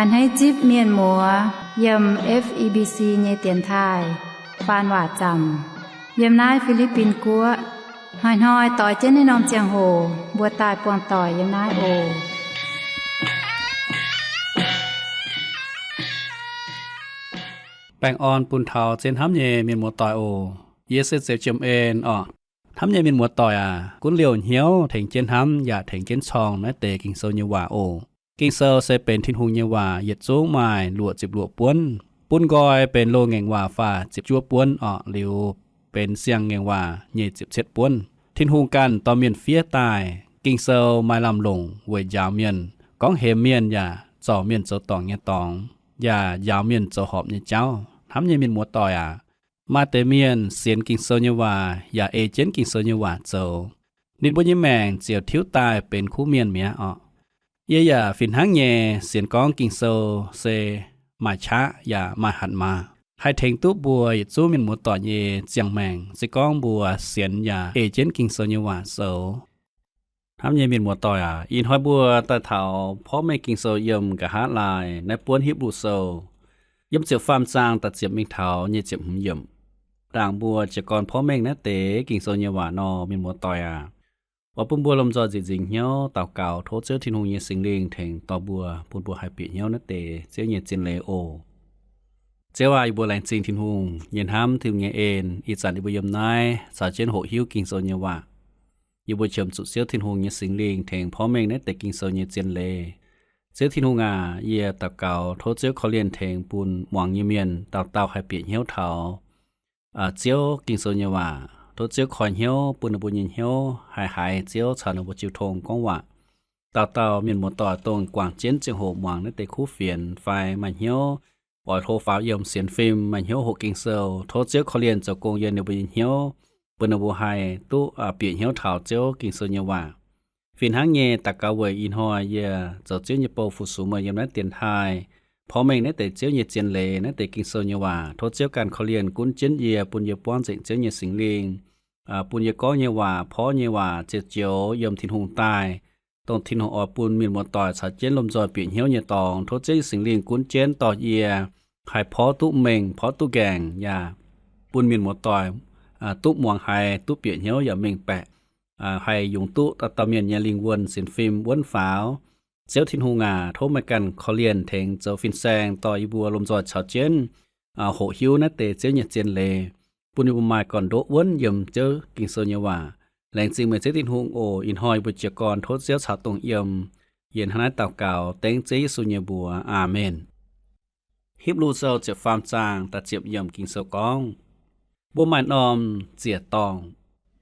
A'hneiv zipv mienh muoz yiem F E B C nyei dienx taaih faan waac zaamc yiem naaiv Fi^li^bin Guoqv. Hnoi-hnoi doix jienv naaiv norm ziangh hoc mbuo daaih buangh doic yiem naaiv oc. Baengh orn bun taux zien hnamv nyei mienh muoz-doic oc. Yie se Zeux Jiem En orqc. Hnamv nyei mienh muoz-doic aac, gunv liouh hnyouv tengx jienv hnamv yaac tengx jienv corng naaiv deix Ging-Sou nyei waac oc. Ging-Sou se benx Tin-Hungh nyei waac, yietc zungv maaih luoqc ziepc luoqc buonv. Bun nqoi benx loz-ngaengc waac faah ziepc juov buonv orqc, liuz benx siang-ngaengc waac nyei ziepc cietv buonv. Tin-Hungh ganh dorh mienh fiev daaih. Ging-Sou maaih lamh longc weic njaaux mienh, gorngv hemx mienh yaac zorc mienh zoux dorngc nyei dorngx, yaac njaaux mienh zoux horpc nyei jauv. Hnamv nyei mienh muoz-doic aac, maaih deix mienh sienx Ging-Sou nyei waac yaac ei jienv Ging-Sou nyei waac zoux, ninh mbuo nyei maengc ziouc tiuv daaih benx kuv mienh mi'aqv orqc. Yie yaac fih hnangv nyei sienx gorngv Ging-Sou se maaih qaqv yaac maaih hatc maaz, haih tengx duqv mbuo yietc zungv mienh muoz-doic nyei ziangh maengc, se gorngv mbuo sienx yaac ei jienv Ging-Sou nyei waac zoux. Hnamv nyei mienh muoz-doic aac, ih hnoi mbuo daaih taux porv mengh Ging-Sou yiem nqa'haav laai naaiv buonv Hipv^lu Sou, yiem ziepc faam zaang da'ziepc mingh taux nyei ziepc hmz yiemc. Ndaangc mbuo jiez gorn porv mengh naaiv deix Ging-Sou nyei waac nor, mienh muoz-doic aac, oix bun mbuo lomh nzoih nzieqc nzingc hnyouv daux gaux tov Ziouv Tin-Hungh nyei Singx Lingh tengx dorh mbuo, bun mbuo haih bieqc hnyouv naaiv deix Ziouv nyei zien leiz oc. Ziouv aac, yie mbuo laengz zingh Tin-Hungh nyei hnamv, Tin-Hungh nyei en, ih zanc yie mbuo yiem naaiv caux jienv hoqc hiuv Ging-Sou nyei waac. Yie mbuo qiemx zuqc Ziouv Tin-Hungh nyei Singx Lingh tengx porv mengh naaiv deix Ging-Sou nyei zien leiz. Ziouv Tin-Hungh aac, yie daux gaux tov Ziouv korv-lienh tengx bun muangx nyei mienh dauh dauh haih bieqc hnyouv taux, aa, Ziouv Ging-Sou nyei waac. Tov Ziouv koi hnyouv bun ninh mbuo nyei hnyouv haih haiz Ziouv caux ninh mbuo jiu tong gorngv waac. Dauh dauh mienh muoz-doic dongh guangc jienv ziangh hoc muangx naaiv deix kuv fienx fai maaih hnyouv oix hlo faaux yiem sienx fim, maaih hnyouv hoqc Ging-Sou, tov Ziouv korv-lienh zoux gong yiem ninh mbuo nyei hnyouv, bun ninh mbuo haih duqv, aa, bieqc hnyouv taux Ziouv Ging-Sou nyei waac. Fih hnangv nyei, daux gaux weic ih hnoi yie zoux Ziouv nyei bou fu-sux meih yiem naaiv dienx taaih, porv mengh naaiv deix Ziouv nyei zien leiz, naaiv deix Ging-Sou nyei waac. Tov Ziouv ganh korv-lienh gunv jienv yie, bun yie buangv nzengc Ziouv nyei Singx Lingh, aa, bun yie gorngv nyei waac, porv nyei waac ziouc joux yiem Tin-Hungh daaih, dongh Tin-Hungh oix bun mienh muoz-doic caux jienv lomh nzoih bieqc hnyouv nyei dorngx. Tov Ziouv nyei Singx Lingh gunv jienv dorh yie haih porv duqv mengh, porv duqv nqaengc, yaac bun mienh muoz-doic, aa, duqv muangx haiz, duqv bieqc hnyouv yaac mengh baeqc, aa, haih yungz duqv dauh dauh mienh nyei lingh wuonh sienx fim wuonv faaux. Ziouv Tin-Hungh aac, tov meih ganh korv-lienh tengx zoux fin-saeng dorh yie mbuo lomh nzoih caux jienv, aa, hoqc hiuv naaiv deix Ziouv nyei zien leiz, bun yie mbuo maaih gorn-ndoqv wuonv yiem Ziouv Ging-Sou nyei waac. Laengz zingh meih Ziouv Tin-Hungh oc. Ih hnoi yie mbuo jiez gorn tov Ziouv caux dongh yiem. Yie hnangv naaiv daux gaux dengv Ziouv Yesu nyei mbuox. Aamen. Hipv^lu Sou ziepc faam zaang da'ziepc yiemc Ging-Sou gorngv, mbuo maaih norm ziec-dorngh,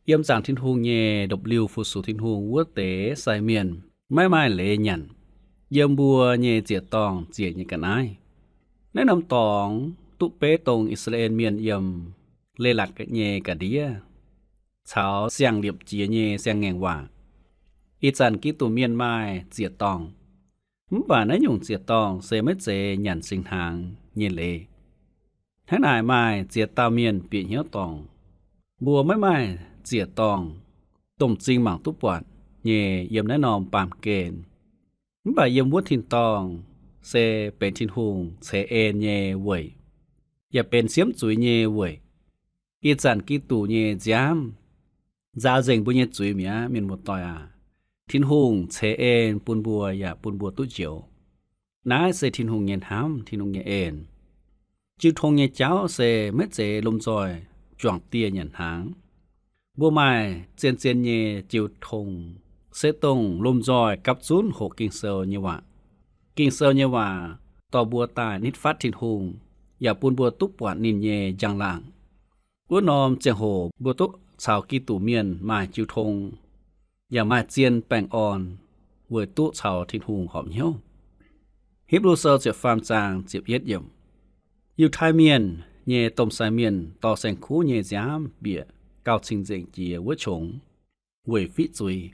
yiem zaangc Tin-Hungh nyei ndopv-liuh fu-sux Tin-Hungh wuov deix sai mienh, maiv maaih leiz nyanc, yiem mbuo nyei ziec-dorngh ziec nyei ga'naaiv. Naaiv norm dorngx duqv beiv dongh I^saa^laa^en Mienh yiem Leiz-Latc nyei ga'ndiev caux siang-liepc jiex nyei siang-ngaengc waac. Ih zanc Giduc Mienh maaih ziec-dorngh, mv baac naaiv nyungc ziec-dorngh se maiv zeiz nyanc singx hnaangx nyei leiz. Hnangv naaic maaih ziex dauh mienh bieqc hnyouv dorngc. Mbuo maiv maaih ziec-dorngh domh m'zing mangc duqv buatc nyei yiem naaiv norm baamh gen. Mv baac yiem wuov tin-dorngh se benx Tin-Hungh ceix en nyei weic, yaac benx siemv zuiz nyei weic. Ih zanc Giduc nyei nziaamv nzaaux nzengc mbuo nyei zuiz mi'aqv, mienh muoz-doic aac. Tin-Hungh ceix en bun mbuo yaac bun mbuo duqv njoux. Naaiv se Tin-Hungh nyei hnamv, Tin-Hungh nyei en. Jiu tong nyei jauv se maiv zeiz lomh nzoih juangc dieh nyanc hnaangx. Mbuo maaih zien-zien nyei jiu tong, se dongh lomh nzoih gapv zunv hoqc Ging-Sou nyei waac. Ging-Sou nyei waac dorh mbuo daaih nitv fatv Tin-Hungh, yaac bun mbuo duqv buatc ninh nyei njang-laangc. Wuov norm ziangh hoc mbuo duqv caux Giduc Mienh maaih jiu tong, yaac maaih zien baengh orn weic duqv caux Tin-Hungh horpc hnyouv. Hipv^lu Sou ziepc faam zaang ziepc yietv yiemc. Yiutai Mienh nyei domh sai mienh dorh saeng-kuv nyei nziaamv bieqc gauh cing-nzengc jiex wuov qongx weic fiqv zuiz.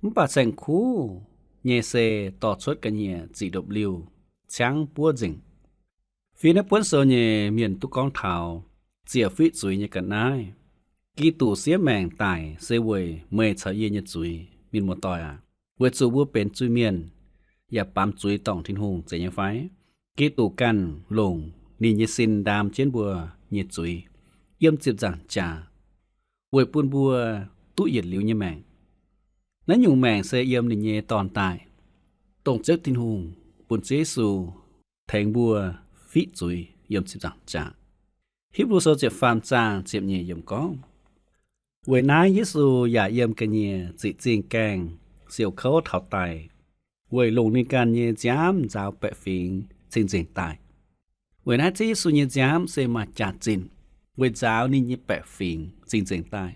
Mv baac saeng-kuv nyei sei dorh cuotv ga'nyiec ziqc ndopv-liuh ciangv buov nzengc. Fih naaiv buonv sou nyei mienh duqv gorngv taux ziec fiqv zuiz nyei ga'naaiv. Giduc siev maengc daic se weic meih caux yie nyei zuiz, mienh muoz-doic aac. Weic zuqc mbuo benx zuiz-mienh, yaac baamz zuiz dorngc Tin-Hungh zeiz nyei fai? Giduc ganh longc ninh nyei sin ndaam jienv mbuo nyei zuiz yiem ziepc nzaangc jaax, weic bun mbuo duqv yietc liuz nyei maengc. Naaiv nyungc maengc se yiem ninh nyei Dorn daaih, dongh Ziouv Tin-Hungh bun Ziouv Yesu tengx mbuo fiqv zuiz yiem ziepc nzaangc jaax. Hipv^lu Sou ziepc faam zaang ziepc nyeic yiemc gorngv, weic naaiv Yesu yaac yiem ga'nyiec ziqc zingh gaengh siouc kouv taux daic, weic longc ninh ganh nyei nziaamv nzaaux baeqc fingx cing-nzengc daaih. Weic naaiv Ziouv Yesu nyei nziaamv se maaih jaax-zinh weic nzaaux ninh nyei baeqc fingx cing-nzengc daaih,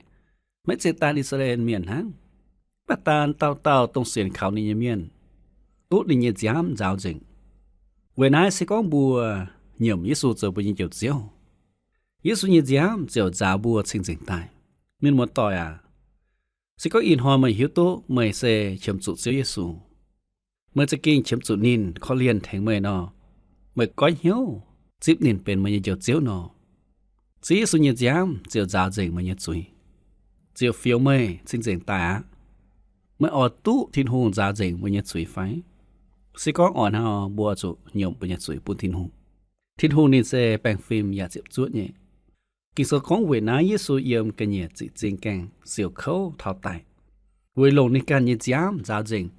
maiv zeiz daan I^saa^laa^en Mienh hnangv, mv baac daan dauh dauh dongh sienx kaux ninh nyei mienh duqv ninh nyei nziaamv nzaaux nzengc. Weic naaiv se gorngv mbuo nyiemc Yesu zoux mbuo nyei Njoux Ziouv, Yesu nyei nziaamv ziouc nzaaux mbuo cing-nzengc daaih. Mienh muoz-doic aac, se gorngv ih hnoi meih hiuv duqv meih se qiemx zuqc Ziouv Yesu, meih za'gengh qiemx zuqc ninh korv-lienh tengx meih nor, meih goiv hnyouv zipv ninh benx meih nyei Njoux Ziouv nor, Ziouv Yesu nyei nziaamv ziouc nzaaux nzengc meih nyei zuiz, ziouc fioux meih cing-nzengc daaih aqv. Meih oix duqv Tin-Hungh nzaaux nzengc meih nyei zuiz fai? Se gorngv oix nor, mbuo zuqc nyiemc mbuo nyei zuiz bun Tin-Hungh. Tin-Hungh ninh se baengh fim yaac ziepc zuoqv nyei. Ging-Sou gorngv weic naaiv Yesu yiem ga'nyiec ziqc zingh gaengh siouc kouv taux daic, weic longc ninh ganh nyei nziaamv nzaaux nzengc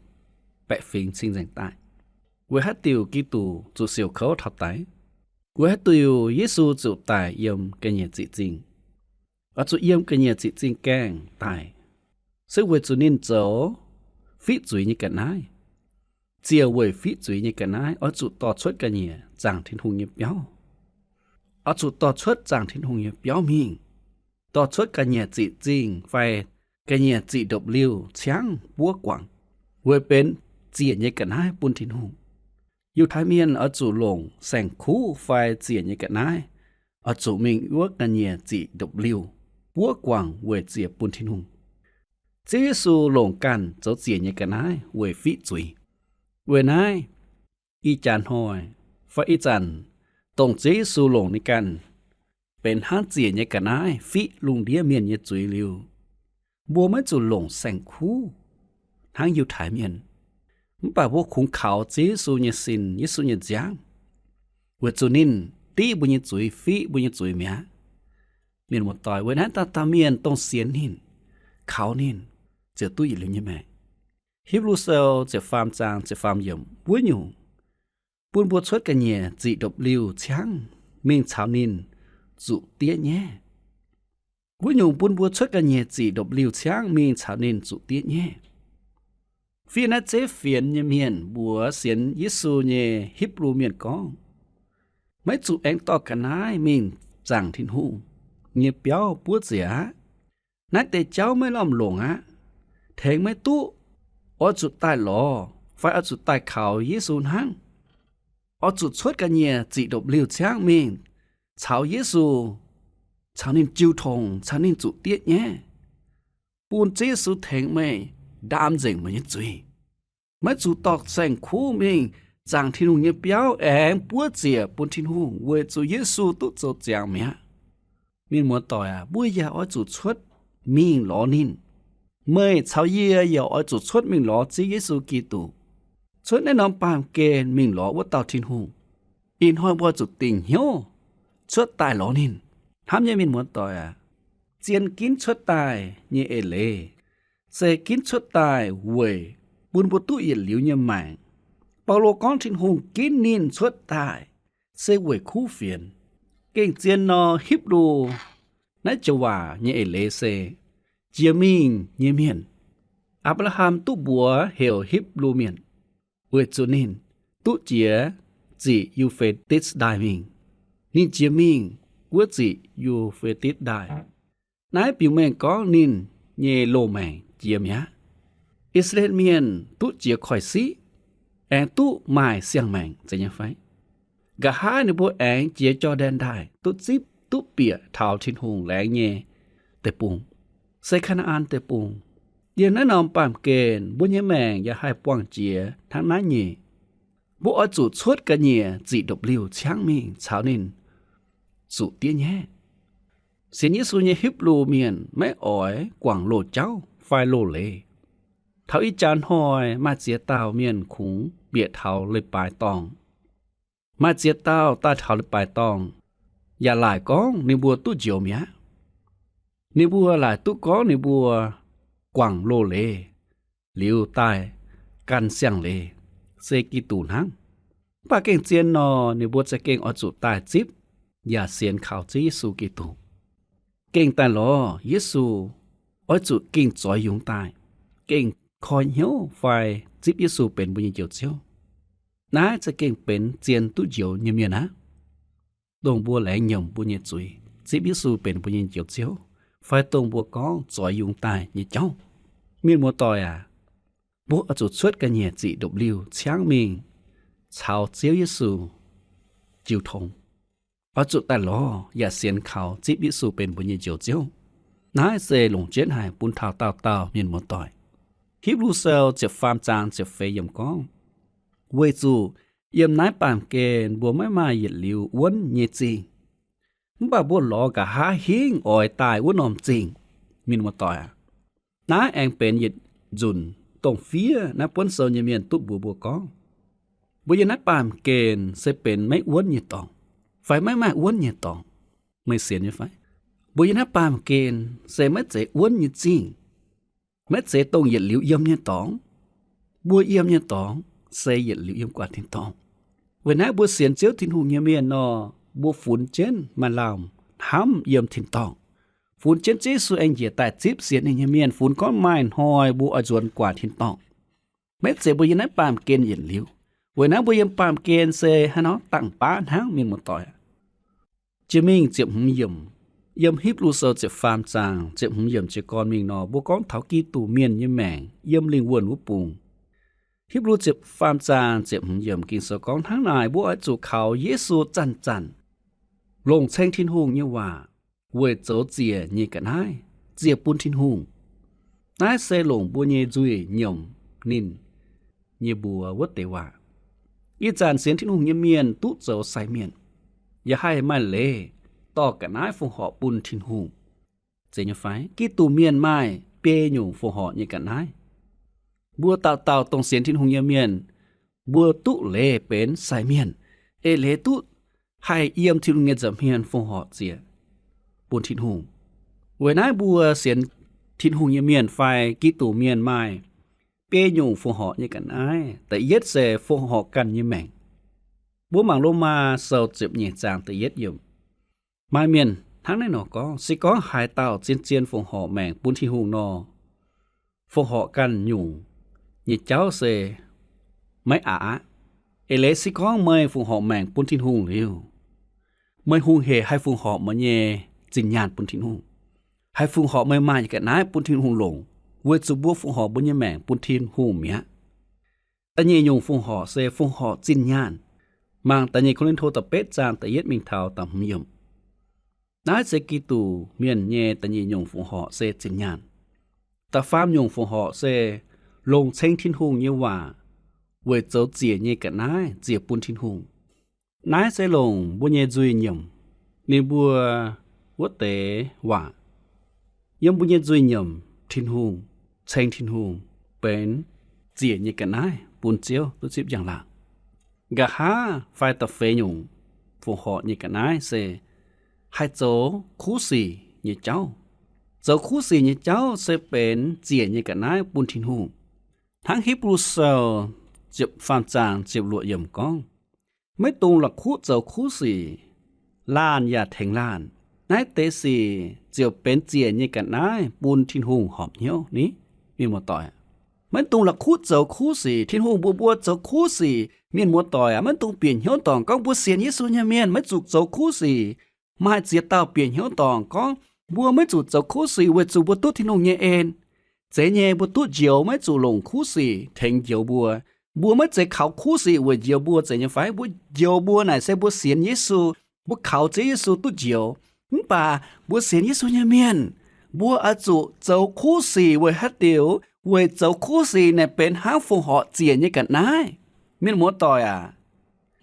baeqc fingx cing-nzengc daaih. Weic haaix diuc Giduc zuqc siouc kouv taux daic? Weic haaix diuc Yesu zuqc daic yiem ga'nyiec ziqc zingh, oix zuqc yiem ga'nyiec ziqc zingh gaengh daic? Se weic zuqc ninh zoux fiqv zuiz nyei ga'naaiv. Ziec weic fiqv zuiz nyei ga'naaiv oix zuqc dorh cuotv ga'nyiec zaangc Tin-Hungh nyei biauv, oix zuqc dorh cuotv zaangc Tin-Hungh nyei biauv mingh, dorh cuotv ga'nyiec ziqc zingh fai ga'nyiec ziqc ndopv-liuh ciangv buov guangc, weic benx ziec nyei ga'naaiv bun Tin-Hungh. Yiutai Mienh oix zuqc longc saeng-kuv fai ziec nyei ga'naaiv, oix zuqc mingh wuov ga'nyiec ziqc ndopv-liuh buov guangc weic ziec bun Tin-Hungh. Ziouv Yesu longc ganh zoux ziec nyei ga'naaiv weic fiqv zuiz. Weic naaiv, ih jaax hnoi fai ih zanc, dongh Ziouv Yesu longc ninh ganh benx hnangv ziec nyei ga'naaiv fiqv lungh ndiev mienh nyei zuiz liuz, mbuo maiv zuqc longc saeng-kuv hnangv Yiutai Mienh, mv baac mbuo kungx kaux Ziouv Yesu nyei sin, Yesu nyei nziaamv, weic zuqc ninh div mbuo nyei zuiz, fiqv mbuo nyei zuiz mi'aqv. Mienh muoz-doic, weic naaiv dauh dauh mienh dongh sienx ninh, kaux ninh, ziouc duqv yietc liuz nyei maengc. Hipv^lu Sou ziepc faam zaang ziepc faam yiemc, wuov nyungc bun mbuo cuotv ga'nyiec ziqc ndopv-liuh ciangv mingh caux ninh zuqc diev nyaiv. Wuov nyungc bun mbuo cuotv ga'nyiec ziqc ndopv-liuh ciangv mingh caux ninh zuqc diev nyaiv. Fiev naaiv zeiv fienx nyei mienh mbuox sienx Yesu nyei Hipv^lu Mienh gorngv, maiv zuqc aengx dorh ga'naaiv mingh zaangc Tin-Hungh nyei biauv buov ziec aqv. Naaiv deix jauv maiv lamh longc aqv, tengx maiv duqv. Oix zuqc daaih lorz fai oix zuqc daaih kaux Yesu hnangv. Oix zuqc cuotv ga'nyiec ziqc ndopv-liuh ciangv mingh caux Yesu, caux ninh jiu tong, caux ninh zuqc diev nyaiv, bun Ziouv Yesu tengx meih ndaam nzengc meih nyei zuiz. Maiv zuqc dorh saeng-kuv mingh zaangc Tin-Hungh nyei biauv aengx buov ziec bun Tin-Hungh weic zuqc Yesu duqv zoux ziangx mi'aqv. Mienh muoz-doic aac, mbuo yaac oix zuqc cuotv mingh lorz ninh. Meih caux yie yaac oix zuqc cuotv mingh lorz Ziouv Yesu Giduc, cuotv naaiv norm baamh gen mingh lorz wuov dauh Tin-Hungh. Ih hnoi mbuo zuqc dingc hnyouv cuotv daaih lorz ninh. Hnamv nyei mienh muoz-doic aac, zien ginv cuotv daaih nyei eix leiz se ginv cuotv daaih weic bun mbuo duqv yietc liuz nyei maengc. Baulo gorngv Tin-Hungh ginv ninh cuotv daaih se weic kuv fienx. Gengh zien nor, Hipv^lu naaiv joux waac nyei eix leiz se jiex mingh nyei mienh. Apc^laa^ham duqv mbuox heuc Hipv^lu Mienh weic zuqc ninh duqv jiex Ziqc Yu^fe^ditv Ndaaih mingh. Ninh jiex mingh wuov Ziqc Yu^fe^ditv Ndaaih. Naaiv biux mengh gorngv ninh nyei loz-maengc jiex mi'aqv. I^saa^laa^en Mienh duqv jiex koiv-siqv aengx duqv maaih siang-maengc zeiz nyei fai? Nqa'haav ninh mbuo aengx jiex Jor^ndaen Ndaaih duqv zipv duqv bieqc taux Tin-Hungh laengz nyei deic-bung, se Kaa^naa^an Deic-Bung. Yiem naaiv norm baamh gen mbuo nyei maengc yaac haih buangh jiex hnangv naaiv nyei. Mbuo oix zuqc cuotv ga'nyiec ziqc ndopv-liuh ciangv mingh caux ninh zuqc diev nyaiv. Sienx Yesu nyei Hipv^lu Mienh maiv oix guangc loz-jauv fai loz-leiz. Taux ih jaax hnoi maaih ziex dauh mienh kungx bieqc taux leiz-baaix dorngh. Maaih ziex dauh daaih taux leiz-baaix dorngh, yaac laaic gorngv ninh mbuo duqv njoux mi'aqv. Ninh mbuo laaic duqv gorngv ninh mbuo guangc loz-leiz liuz daaih gan siang-leiz se Giduc hnangv. Mv baac gengh zien nor, ninh mbuo za'gengh oix zuqc daaih zipv yaac sienx kaux Ziouv Yesu Giduc. Gengh daaih lorz Yesu, oix zuqc gengh zoix yungz daaih, gengh koi hnyouv fai zipv Yesu benx mbuo nyei Njoux Ziouv. Naaiv za'gengh benx zien duqv njoux nyei mienh aqv. Dongh mbuo laengz nyiemc mbuo nyei zuiz, zipv Yesu benx mbuo nyei Njoux Ziouv, fai dongh mbuo gorngv zoix yungz daaih nyei jauv. Mienh muoz-doic aac, mbuo oix zuqc cuotv ga'nyiec ziqc ndopv-liuh ciangv mingh caux Ziouv Yesu jiu tong. Oix zuqc daaih lorz yaac sienx kaux zipv Yesu benx mbuo nyei Njoux Ziouv. Naaiv se longc jienv haic bun taux dauh dauh mienh muoz-doic. Hipv^lu Sou ziepc faam zaang ziepc feix yiemc gorngv, weic zuqc yiem naaiv baamh gen mbuo maiv maaih yietc liuz wuonv nyei zingh, mv baac mbuo lorz nqa'haav hingv oix daaih wuov norm zingh. Mienh muoz-doic aac, naaiv aengx benx yietc nzunc dongh fiev naaiv buonv sou nyei mienh duqv mbuox mbuo gorngv, mbuo yiem naaiv baamh gen se benx maiv wuonv nyei dorngx, fai maiv maaih wuonv nyei dorngx. Meih sienx nyei fai? Mbuo yiem naaiv baamh gen se maiv zeiz wuonv nyei zingh, maiv zeiz dongh yietc liuz yiem nyei dorngx. Mbuo yiem nyei dorngx se yietc liuz yiem gu'nguaaz tin-dorngh. Weic naaiv mbuo sienx Ziouv Tin-Hungh nyei mienh nor, mbuo funx jienv maaih lamh hnamv yiem tin-dorngh. Funx jienv Ziouv Yesu aengx njiec daaih zipv sienx ninh nyei mienh, funx gorngv maaih hnoi mbuo oix nzuonx gu'nguaaz tin-dorngh. Maiv zeiz mbuo yiem naaiv baamh gen yietc liuz. Weic naaiv mbuo yiem baamh gen se haaix nor dangh baav hnangv, mienh muoz-doic. Jiex mingh ziepc hmz yiemc, yiem Hipv^lu Sou ziepc faam zaang ziepc hmz yiemc jiez gorn mingh nor, mbuo gorngv taux Giduc Mienh nyei maengc yiem lingh wuonh wuov bung. Hipv^lu ziepc faam zaang ziepc hmz yiemc Ging-Sou gorngv, hnangv naaic mbuo oix zuqc kaux Yesu zanc-zanc longc ceng Tin-Hungh nyei waac weic zoux ziec nyei ga'naaiv ziec bun Tin-Hungh. Naaiv se longc mbuo nyei nzuih nyiemc ninh nyei mbuox wuov deix waac. Ih zanc sienx Tin-Hungh nyei mienh duqv zoux sai mienh, yaac haih maaih leiz dorh ga'naaiv fongc horc bun Tin-Hungh. Zeiz nyei fai? Giduc Mienh maaih biei nyungc fongc horc nyei ga'naaiv. Mbuo dauh dauh dongh sienx Tin-Hungh nyei mienh, mbuo duqv leiz benx sai mienh, eix leiz duqv haih yiem Tin-Hungh nyei nza'hmien fongc horc ziec bun Tin-Hungh. Weic naaiv mbuo sienx Tin-Hungh nyei mienh fai Giduc Mienh maaih biei nyungc fongc horc nyei ga'naaiv. Da'yietv se fongc horc ganh nyei maengc. Mbuo mangc Lomaa Sou ziepc nyeic zaang da'yietv yiemc. Maaih mienh hnangv naaiv nor gorngv, se gorngv haaix dauh zien-zien fongc horc maengc bun Tin-Hungh nor, fongc horc ganh nyungc nyei jauv se maiv aqc aqv. Eix leiz se gorngv meih fongc horc maengc bun Tin-Hungh liuz, meih hungh hec haih fongc horc meih nyei zinh nyaanh bun Tin-Hungh, haih fongc horc meih maaih nyei ga'naaiv bun Tin-Hungh longc, weic zuqc mbuo fongc horc mbuo nyei maengc bun Tin-Hungh mi'aqv. Da'nyeic nyungc fongc horc se fongc horc zinh nyaanh. Mangc da'nyeic Ko^lin^to da'betv zaang da'yietv mingh taux da'hmz yiemc. Naaiv se Giduc Mienh nyei da'nyeic nyungc fongc horc se zinh nyaanh. Da'faam nyungc fongc horc se longc ceng Tin-Hungh nyei waac weic zoux ziec nyei ga'naaiv ziec bun Tin-Hungh. Naaiv se longc mbuo nyei nzuih nyiemc ninh mbuo wuov deix waac. Yiem mbuo nyei nzuih nyiemc Tin-Hungh, ceng Tin-Hungh benx ziec nyei ga'naaiv bun Ziouv duqv zipv njang-laangc. Nqa'haav fai da'feix nyungc fongc horc nyei ga'naaiv se haih zoux kuv sic nyei jauv. Zoux kuv sic nyei jauv se benx ziec nyei ga'naaiv bun Tin-Hungh. Hnangv Hipv^lu Sou ziepc faam zaang ziepc luoqc yiemc gorngv, maiv dungx la'kuqv zoux kuv sic, laanh yaac tengx laanh. Naaiv deix sic ziouc benx ziec nyei ga'naaiv bun Tin-Hungh horpc hnyouv ni. Mienh muoz-doic, maiv dungx la'kuqv zoux kuv sic. Tin-Hungh mbuox mbuo zoux kuv sic. Mienh muoz-doic aac, maiv dungx bieqc hnyouv dorngc gorngv mbuo sienx Yesu nyei mienh maiv zuqc zoux kuv sic. Maaih ziex dauh bieqc hnyouv dorngc gorngv mbuo maiv zuqc zoux kuv sic weic zuqc mbuo duqv Tin-Hungh nyei en. Zeiz nyei, mbuo duqv njoux maiv zuqc longc kuv sic tengx njoux mbuo. Mbuo maiv zeiz kaux kuv sic weic njoux mbuo, zeiz nyei fai? Mbuo njoux mbuo naaic se mbuo sienx Yesu, mbuo kaux Ziouv Yesu duqv njoux. Mv baac mbuo sienx Yesu nyei mienh, mbuo oix zuqc zoux kuv sic weic haaix diuc? Weic zoux kuv sic naaic benx hnangv fongc horc ziec nyei ga'naaiv. Mienh muoz-doic aac,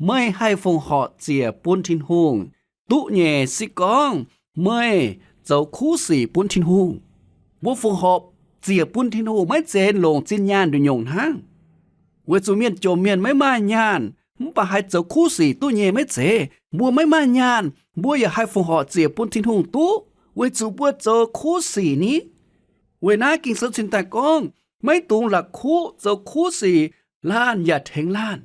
meih haih fongc horc ziec bun Tin-Hungh duqv nyei se gorngv meih zoux kuv sic bun Tin-Hungh. Mbuo fongc horc ziec bun Tin-Hungh maiv zeiz longc zinh nyaanh nduqc nyungc hnangv. Weic zuqc mienh jomc mienh maiv maaih nyaanh, mv baac haih zoux kuv sic duqv nyei maiv zeiz. Mbuo maiv maaih nyaanh, mbuo yaac haih fongc horc ziec bun Tin-Hungh duqv, weic zuqc mbuo zoux kuv sic ni. Weic naaiv Ging-Sou cingx daaih gorngv, maiv dungx la'kuqv zoux kuv sic, laanh yaac tengx laanh.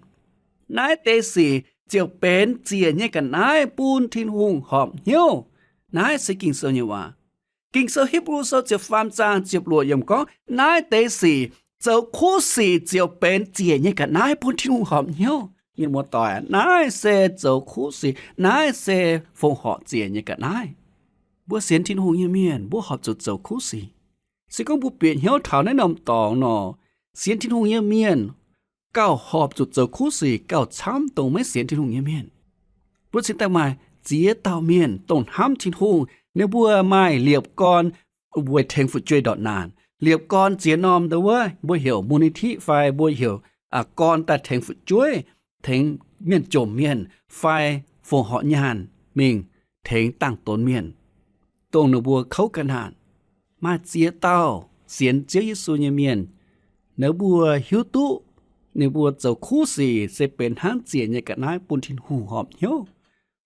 Naaiv deix sic ziouc benx ziec nyei ga'naaiv bun Tin-Hungh horpc hnyouv. Naaiv se Ging-Sou nyei waac. Ging-Sou Hipv^lu Sou ziepc faam zaang ziepc luoqc yiemc gorngv, naaiv deix sic, zoux kuv sic ziouc benx ziec nyei ga'naaiv bun Tin-Hungh horpc hnyouv. Mienh muoz-doic, naaiv se zoux kuv sic, naaiv se fongc horc ziec nyei ga'naaiv. Mbuo sienx Tin-Hungh nyei mienh, mbuo horpc zuqc zoux kuv sic. Se gorngv mbuo bieqc hnyouv taux naaiv norm dorngx nor, sienx Tin-Hungh nyei mienh gauh horpc zuqc zoux kuv sic gauh camv dongh maiv sienx Tin-Hungh nyei mienh. Mbuo cingx daaih maaih ziex dauh mienh dongh hnamv Tin-Hungh, ninh mbuo maaih liepc gorn weic tengx fu'jueiv ndortv naanc. Liepc gorn ziex norm ndau wuov mbuo heuc มูลนิธิ fai mbuo heuc gorn daaih tengx fu'jueiv, tengx mienh jomc mienh fai fongc horc nyaanh mingh tengx dangh donx mienh, dongh ninh mbuo kouv ga'naanc. Maaih ziex dauh sienx Ziouv Yesu nyei mienh, ninh mbuo hiuv duqv ninh mbuo zoux kuv sic se benx hnangv ziec nyei ga'naaiv bun Tin-Hungh horpc hnyouv.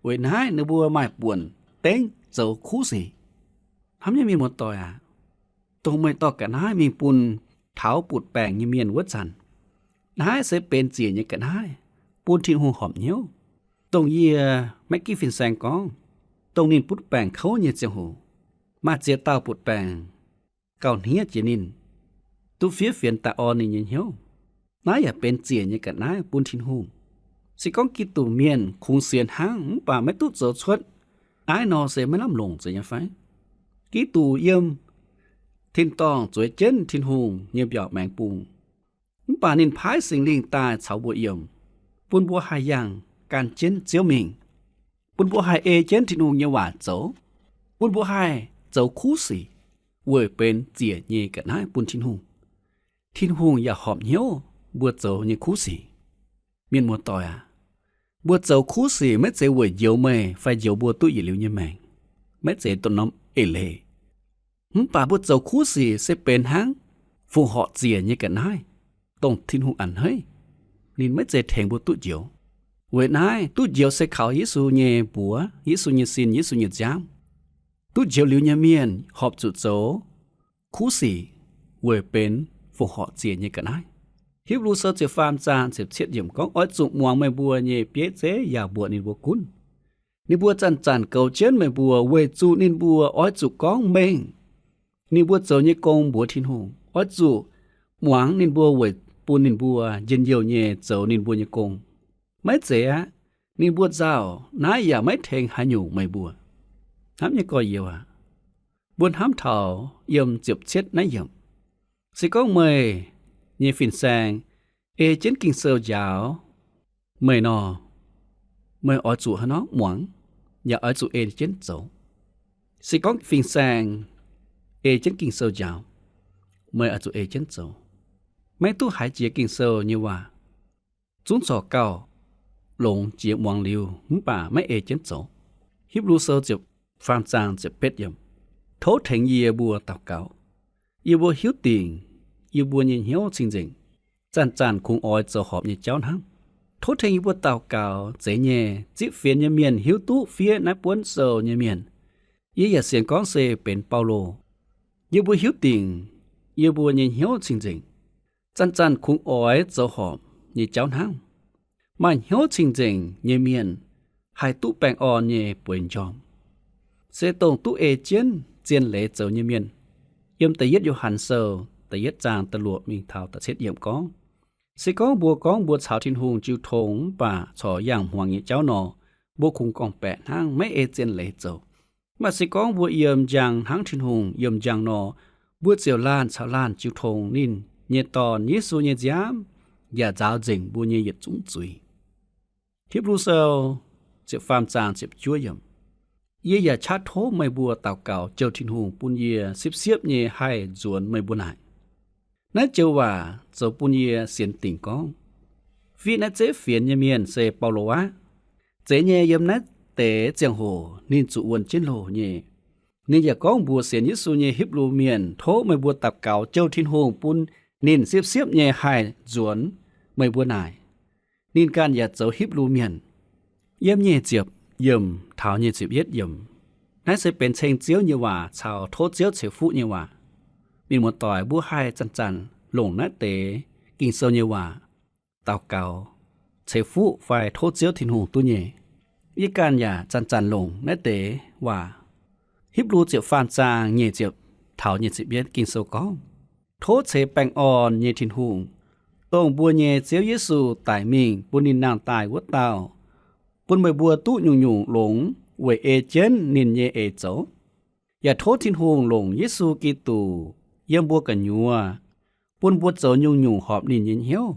Weic naaiv ninh mbuo maaih buonc dengv zoux kuv sic. Hnamv nyei mienh muoz-doic aac, dongh meih dorh ga'naaiv mingh bun taux butv-baengc nyei mienh wuov zanc, naaiv se benx ziec nyei ga'naaiv bun Tin-Hungh horpc hnyouv. Dongh yie maiv ginv fin-saeng gorngv, dongh ninh butv-baengc kouv nyei ziangh hoc, maaih ziex dauh butv-baengc gauh hniev jiex ninh, duqv fiev fienx daaih orn ninh nyei hnyouv. Naaiv yaac benx ziec nyei ga'naaiv bun Tin-Hungh. Se gorngv Giduc mienh kungx sienx hnangv mv baac maiv duqv zoux cuotv, naaiv nor se maiv lamh longc zeiz nyei fai? Giduc yiem tin-dorngh zueiz jienv Tin-Hungh nyei mbiaauc maengx bung, mv baac ninh paaiv Singx Lingh daaih caux mbuo yiem, bun mbuo haih yangh gan jienv Ziouv mingh, bun mbuo haih ei jienv Tin-Hungh nyei waac zoux, bun mbuo haih zoux kuv sic weic benx ziec nyei ga'naaiv bun Tin-Hungh. Tin-Hungh yaac horpc hnyouv mbuo zoux nyei kuv sic. Mienh muoz-doic aac, mbuo zoux kuv sic maiv zeiz weic njoux meih fai njoux mbuo duqv yietc liuz nyei maengc, maiv zeiz dongh norm eix leiz. Mv baac mbuo zoux kuv sic se benx hnangv fongc horc ziec nyei ga'naaiv, dongh Tin-Hungh a'hneiv. Ninh maiv zeiz tengx mbuo duqv njoux. Weic naaiv duqv njoux se kaux Yesu nyei mbuox, Yesu nyei sin, Yesu nyei nziaamv. Duqv njoux liuz nyei mienh horpc zuqc zoux kuv sic weic benx fongc horc ziec nyei ga'naaiv. Hipv^lu Sou ziepc faam zaang ziepc cietv yiemc gorngv, oix zuqc muangx meih mbuo nyei bieiv zeiv yaac mbuoqc ninh mbuo gunv. Ninh mbuo zanc-zanc goux jienv meih mbuo weic zuqc ninh mbuo oix zuqc gorngv mengh ninh mbuo zoux nyei gong mbuox Tin-Hungh. Oix zuqc muangx ninh mbuo weic bun ninh mbuo njien-youh nyei zoux ninh mbuo nyei gong. Maiv zeiz aqv. Ninh mbuo nzauh naaiv yaac maiv tengx haaix nyungc meih mbuo. Hnamv nyei gorx-youz aac, mbuo hnamv taux yiem ziepc cietv naaiv yiemc, se gorngv meih nyei fin-saeng ei jienv Ging-Sou njaaux meih nor, meih oix zuqc haaix nor muangx, yaac oix zuqc ei jienv zoux. Se gorngv fin-saeng ei jienv Ging-Sou njaaux, meih oix zuqc ei jienv zoux. Maiv duqv haiz jiex Ging-Sou nyei waac, zungv corc gauh longx jiex muangx liuz mv baac maiv ei jienv zoux. Hipv^lu Sou ziepc faam zaang ziepc betv yiemc, tov tengx yie mbuo daux gaux. Yie mbuo hiuv dingc yie mbuo nyei hnyouv cing-nzengc, zanc-zanc kungx oix zoux horpc nyei jauv hnangv. Tov tengx yie mbuo daux gaux zeiz nyei, zipv fienx nyei mienh hiuv duqv fiev naaiv buonv sou nyei mienh. Yie yaac sienx gorngv se benx Baulo. Yie mbuo hiuv dingc yie mbuo nyei hnyouv cing-nzengc, zanc-zanc kungx oix zoux horpc nyei jauv hnangv. Maaih hnyouv cing-nzengc nyei mienh haih duqv baengh orn nyei bueix njormh, se dongh duqv ei jienv zien leiz zoux nyei mienh. Yiem da'yietv Yo^han Sou da'yietv zaang da'luoqc mingh taux da'cietv yiemc gorngv, se gorngv mbuo gorngv mbuo caux Tin-Hungh jiu tong mv baac corc yangh hmuangx nyei jauv nor, mbuo kungx gorngv-baeqc hnangv, maiv ei zien leiz zoux. Mv baac se gorngv mbuo yiem njang hnangv Tin-Hungh yiem njang nor, mbuo ziouc laanh caux laanh jiu tong. Ninh nyei Dorn, Yesu nyei nziaamv, yaac nzaaux nzengc mbuo nyei yietc zungv zuiz. Hipv^lu Sou ziepc faam zaang ziepc juov yiemc, yie yaac qaqv tov meih mbuo daux gaux jouh Tin-Hungh bun yie sipv-siepv nyei haih nzuonx meih mbuo naaic. Naaiv joux waac zoux bun yie sienx dingc gorngv, fiev naaiv zeiv fienx nyei mienh se Baulo aqv. Zeiz nyei, yiem naaiv deix ziangh hoc ninh zuqc wuonh jienv loh nyei. Ninh yaac gorngv mbuox sienx Yesu nyei Hipv^lu Mienh, tov meih mbuo daux gaux jouh Tin-Hungh bun ninh sipv-siepv nyei haih nzuonx meih mbuo naaic, ninh ganh yaac zoux Hipv^lu Mienh. Yiem nyic ziepc yiemc taux nyic ziepc yietv yiemc, naaiv se benx ceng Ziouv nyei waac caux tov Ziouv ceix fuqv nyei waac. Mienh muoz-doic, mbuo haih zanc-zanc longc naaiv deix Ging-Sou nyei waac daux gaux, ceix fuqv fai tov Ziouv Tin-Hungh duqv nyei. Yie ganh yaac zanc-zanc longc naaiv deix waac. Hipv^lu ziepc faam zaang nyic ziepc taux nyic ziepc yietv Ging-Sou gorngv, Tov ceix baengh orn nyei Tin-Hungh, dongh mbuo nyei Ziouv Yesu daic mingh bun ninh nangh daaih wuov dauh, bun meih mbuo duqv nyungc-nyungc longx weic ei jienv ninh nyei eix zoux. Yaac tov Tin-Hungh longc Yesu Giduc yiem mbuo gu'nyuoz, bun mbuo zoux nyungc-nyungc horpc ninh nyei hnyouv.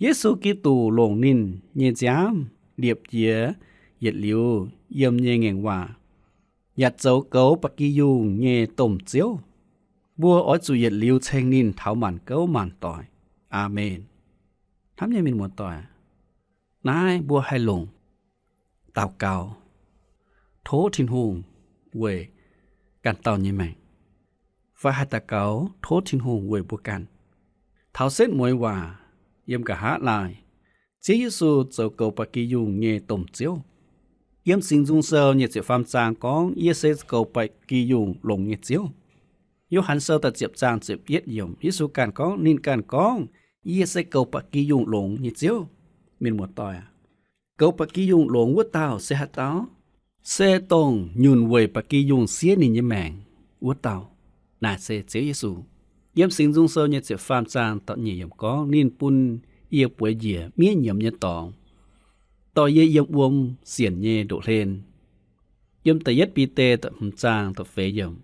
Yesu Giduc longc ninh nyei nziaamv liepc jiez yietc liuz yiem nyei ngaengc waac, yaac zoux goux ba'gi yungh nyei domh Ziouv. Mbuo oix zuqc yietc liuz ceng ninh taux maanc gouv maanc doic. Aamen. Hnamv nyei mienh muoz-doic, naaiv mbuo haih longc daux gaux tov Tin-Hungh weic ganh dauh nyei maengc, fai haih daux gaux tov Tin-Hungh weic mbuo ganh. Taux setv mueiz waac yiem nqa'haav laai, Ziouv Yesu zoux goux ba'gi yungh nyei domh Ziouv. Yiem Singx Nzung Sou nyic ziepc faam zaang gorngv, Yie se goux ba'gi yungh longx nyei Ziouv. Yo^han Sou da'ziepc zaang ziepc yietv yiemc, Yesu ganh gorngv, ninh ganh gorngv, Yie se goux ba'gi yungh longx nyei Ziouv. Mienh muoz-doic aac, goux ba'gi yungh longx wuov dauh se haaix dauh? Se dongh nyunc weic ba'gi yungh siev ninh nyei maengc wuov dauh. Naaic se Ziouv Yesu. Yiem Singx Nzung Sou nyic ziepc faam zaang da'nyeic yiemc gorngv, Ninh bun yie bueix njiec miev nyiemz nyei dorngx, dorh yie yiem wuom sienc nyei ndoqv-hlen. Yiem da'yietv Bide da'hmz zaang da'feix yiemc,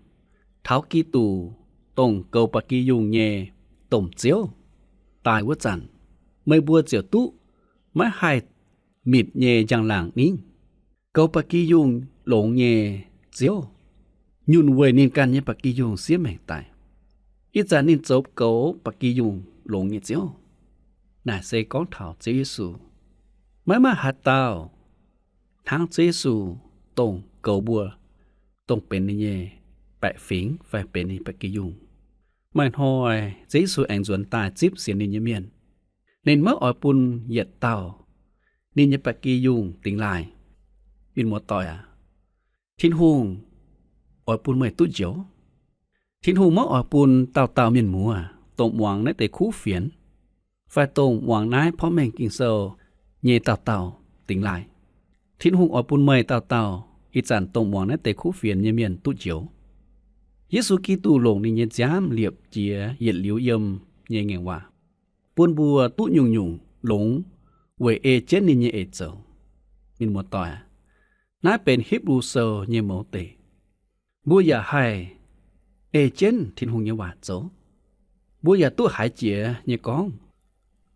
taux Giduc, dongh goux ba'gi yungh nyei domh Ziouv, daaih wuov zanc, meih mbuo ziouc duqv maiv haih mitc nyei njang-laangc ningv. Goux ba'gi yungh longx nyei Ziouv, nyunc weic ninh ganh nyei ba'gi yungh siev maengc daic. Ih zanc ninh zoux goux ba'gi yungh longx nyei Ziouv. Naaic se gorngv taux Ziouv Yesu. Maiv maaih haaix dauh hnangv Ziouv Yesu dongh goux mbuo, dongh benx ninh nyei baeqc fingx fai benx ninh ba'gi yungh. Maaih hnoi Ziouv Yesu aengx nzuonx daaih zipv sienx ninh nyei mienh. Ninh maiv oix bun yietc dauh ninh nyei ba'gi yungh dingx laaih. Mienh muoz-doic aac, Tin-Hungh oix bun meih duqv njoux. Tin-Hungh maiv oix bun dauh dauh mienh muoz, dongh muangx naaiv deix kuv fienx, fai dongh muangx naaiv porv mengh Ging-Sou nyei dauh dauh dingx laaih. Tin-Hungh oix bun meih dauh dauh ih zanc dongh muangx naaiv deix kuv fienx nyei mienh duqv njoux. Yesu Giduc longc ninh nyei nziaamv liepc jiez yietc liuz yiem nyei ngaengc waac, bun mbuo duqv nyungc-nyungc longx weic ei jienv ninh nyei eix zoux. Mienh muoz-doic aac, naaiv benx Hipv^lu Sou nyei mouz deic. Mbuo yaac haih ei jienv Tin-Hungh nyei waac zoux. Mbuo yaac duqv haiz jiex nyei gorngv,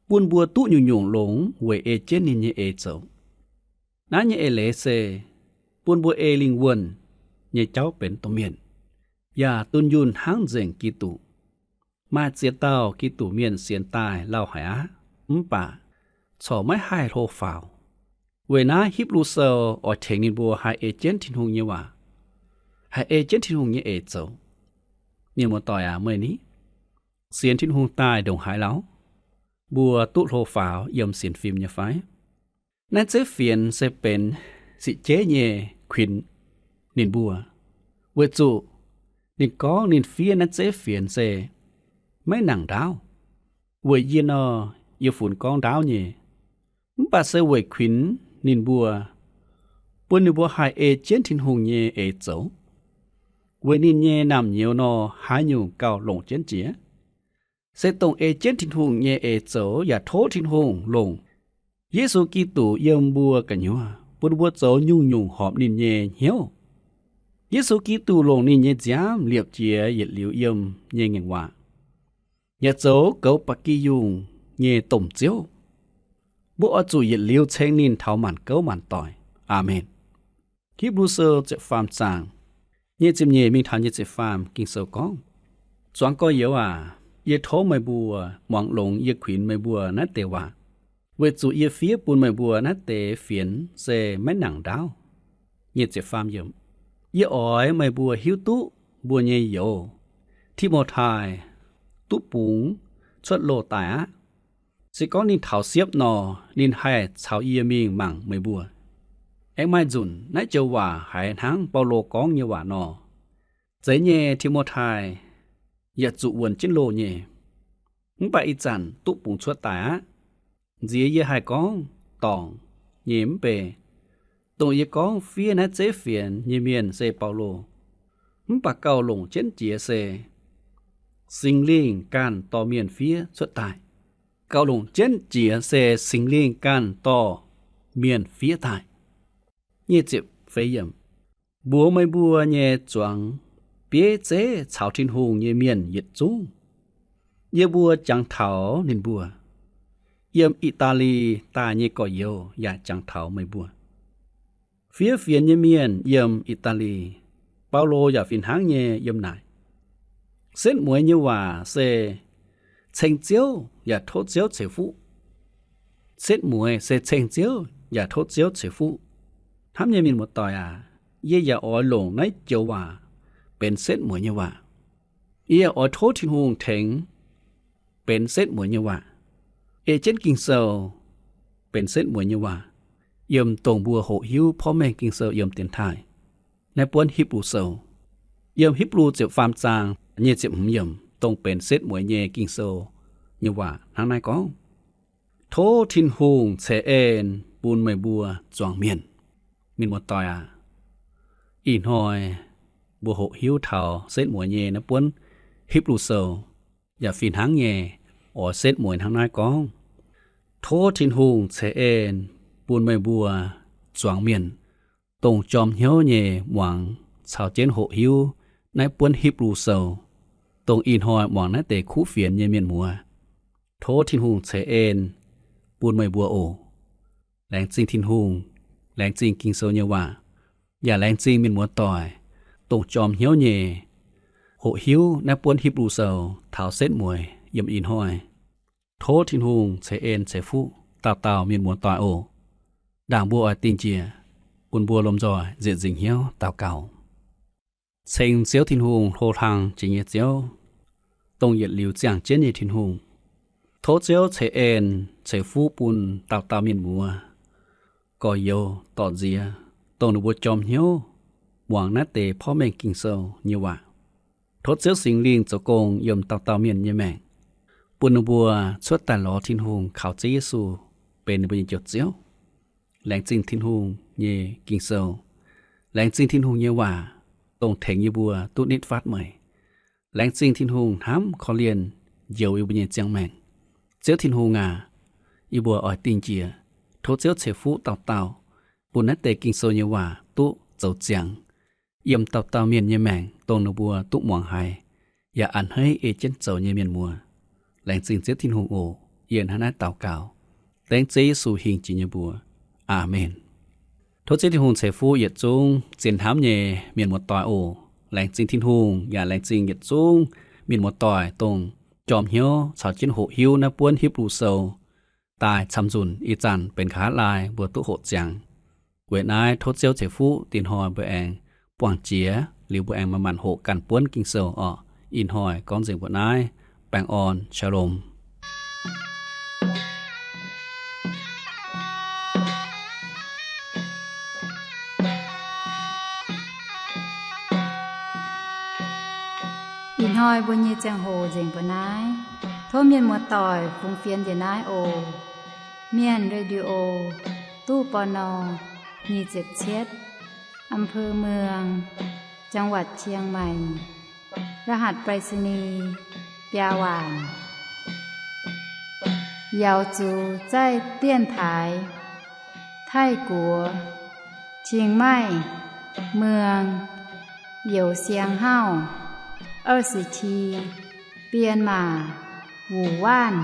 bun mbuo duqv nyungc-nyungc longx weic ei jienv ninh nyei eix zoux. Naaiv nyei eix leiz se bun mbuo ei lingh wuonh nyei jauv benx domh mienh, yaac dunh yunh hnangv nzengc Giduc. Maaih ziex dauh Giduc mienh sienx daaih lauh haic aqv, mv baac corc maiv haih hlo faaux. Weic naaiv Hipv^lu Sou oix tengx ninh mbuo haih ei jienv Tin-Hungh nyei waac, haih ei jienv Tin-Hungh nyei eix zoux. Mienh muoz-doic aac, meih ni sienx Tin-Hungh daaih ndongc haaix lauh, mbuo duqv hlo faaux yiem sienx fim nyei fai? Naaiv zeiv fienx se benx sipv jeiv nyei kuinx ninh mbuo, weic zuqc ninh gorngv ninh fiev naaiv zeiv fienx se maiv nangc ndaauv. Weic yie nor, yie funx gorngv ndaauv nyei, mv baac se weic kuinx ninh mbuo, bun ninh mbuo haih ei jienv Tin-Hungh nyei eix zoux. Weic ninh nyei naamh nyouz nor haaix nyungc gauh longc jienv jiex? Se dongh ei jienv Tin-Hungh nyei eix zoux yaac tov Tin-Hungh longc Yesu Giduc yiem mbuo gu'nyuoz, bun mbuo zoux nyungc-nyungc horpc ninh nyei hnyouv. Yesu Giduc longc ninh nyei nziaamv liepc jiez yietc liuz yiem nyei ngaengc waac, yaac zoux goux ba'gi yungh nyei domh Ziouv. Mbuo oix zuqc yietc liuz ceng ninh taux maanc gouv maanc doic. Aamen. Hipv^lu Sou ziepc faam zaang nyic ziepc nyeic mingh taux nyic ziepc faam Ging-Sou gorngv, Zuangx gorx-youz aac, yie tov meih mbuo muangx longx yie kuinx meih mbuo naaiv deix waac, weic zuqc yie fiev bun meih mbuo naaiv deix fienx se maiv nangc ndaauv. Nyic ziepc faam yiemc, Yie oix meih mbuo hiuv duqv mbuo nyei youz, Ti^mo^tai, duqv bungx cuotv loh daaih aqv. Se gorngv ninh taux siepv nor, ninh haih caux yie mingh mangc meih mbuo. Aengx maaih nzunc naaiv joux waac haiz hnangv Baulo gorngv nyei waac nor, Zeiz nyei Ti^mo^tai, yaac zuqc wuonx jienv loh nyei, mv baac ih zanc duqv bungx cuotv daaih aqv. Nziex yie haih gorngv dorngc nyei mv bei, dongh yie gorngv fiev naaiv zeiv fienx nyei mienh se Baulo, mv baac gauh longc jienv jiex se Singx Lingh ganh dorh mienh fiev cuotv daaih. Gauh longc jienv jiex se Singx Lingh ganh dorh mienh fiev daaih. Nyic ziepc feix yiemc. Mbuox meih mbuo nyei zuangx bieiv zeiv caux Tin-Hungh nyei mienh yietc zungv, yie mbuo jangx taux ninh mbuo. Yiem I^daa^li daaih nyei gorx-youz yaac jangx taux meih mbuo. Fiev fienx nyei mienh yiem I^daa^li, Baulo yaac fih hnangv nyei yiem naaic. Setv mueiz nyei waac se ceng Ziouv yaac tov Ziouv ceix fuqv. Setv mueiz se ceng Ziouv yaac tov Ziouv ceix fuqv. Hnamv nyei mienh muoz-doic aac, yie yaac oix longc naaiv joux waac benx setv mueiz nyei waac. Yie yaac oix tov Tin-Hungh tengx benx setv mueiz nyei waac, ei jienv Ging-Sou benx setv mueiz nyei waac, yiem dongh mbuo hoqc hiuv porv mengh Ging-Sou yiem dienx taaih. Naaiv buonv Hipv^lu Sou, yiem Hipv^lu ziepc faam zaang nyic ziepc hmz yiemc, dongh benx setv mueiz nyei Ging-Sou nyei waac hnangv naaiv gorngv, Tov Tin-Hungh ceix en bun meih mbuo zuangx mienh. Mienh muoz-doic aac, ih hnoi mbuo hoqc hiuv taux setv mueiz nyei naaiv buonv Hipv^lu Sou, yaac fih hnangv nyei oix setv mueiz hnangv naaiv gorngv, Tov Tin-Hungh ceix en bun meih mbuo zuangx mienh, dongh jorm hnyouv nyei muangx caux jienv hoqc hiuv naaiv buonv Hipv^lu Sou, dongh ih hnoi muangx naaiv deix kuv fienx nyei mienh muoz. Tov Tin-Hungh ceix en bun meih mbuo oc. Laengz zingh Tin-Hungh, laengz zingh Ging-Sou nyei waac, yaac laengz zingh mienh muoz-doic, dongh jorm hnyouv nyei hoqc hiuv naaiv buonv Hipv^lu Sou taux setv mueiz yiem ih hnoi. Tov Tin-Hungh ceix en ceix fuqv dauh dauh mienh muoz-doic oc. Ndaangc mbuo oix dingh njiec, bun mbuo lomh nzoih nzieqc nzingc hnyouv daux gaux. Ceng Ziouv Tin-Hungh, hlo hlang jiex nyei Ziouv, dongh yietc liuz ziangh jienv nyei Tin-Hungh. Tov Ziouv ceix en ceix fuqv bun dauh dauh mienh muoz, gorx-youz, dorc-nziex, dongh ninh mbuo jorm hnyouv muangx naaiv deix porv mengh Ging-Sou nyei waac. Tov Ziouv Singx Lingh zoux gong yiem dauh dauh mienh nyei maengc, bun ninh mbuo cuotv daaih lorz Tin-Hungh, kaux Ziouv Yesu benx ninh mbuo nyei Njoux Ziouv. Laengz zingh Tin-Hungh nyei Ging-Sou, laengz zingh Tin-Hungh nyei waac, dongh tengx yie mbuo duqv nitv fatv meih. Laengz zingh Tin-Hungh hnamv korv-lienh njoux yie mbuo nyei ziangh maengc. Ziouv Tin-Hungh aac, yie mbuo oix dingh njiec. Tov Ziouv ceix fuqv dauh dauh, bun naaiv deix Ging-Sou nyei waac duqv zoux ziangx yiem dauh dauh mienh nyei maengc, dongh ninh mbuo duqv muangx haiz yaac a'hneiv ei jienv zoux nyei mienh muoz. Laengz zingh Ziouv Tin-Hungh oc. Yie hnangv naaiv daux gaux dengv Ziouv Yesu hingh jiex nyei mbuox. Aamen. Tov Ziouv Tin-Hungh ceix fuqv yietc zungv zien hnamv nyei mienh muoz-doic oc. Laengz zingh Tin-Hungh yaac laengz zingh yietc zungv mienh muoz-doic, dongh jorm hnyouv caux jienv hoqc hiuv naaiv buonv Hipv^lu Sou daaih camv-nzunc. Ih zanc benx nqa'haav laai mbuo duqv hoqc ziangx. Weic naaiv tov Ziouv ceix fuqv dinh hnoi mbuo aengx buangh jiex liuz mbuo aengx manc-manc hoqc ganh buonv Ging-Sou orqc. Ih hnoi gorngv nzengc mbuo naaiv. Baengh orn, Shalom. Ih hnoi mbuo nyei ziangh hoc nzengc mbuo naaiv. Tov mienh muoz-doic fungx fienx njiec naaiv oc. Mienh Radio, ตู้ ปณ. nyic ziepc cietv, อำเภอเมือง จังหวัดเชียงใหม่ รหัสไปรษณีย์ biaa waanc. 瑶族在电台 Taiv-Guoqv เชียงใหม่ เมือง Youh Siang Hauv 二十七, Bienh Maac, Wuonh Waanc.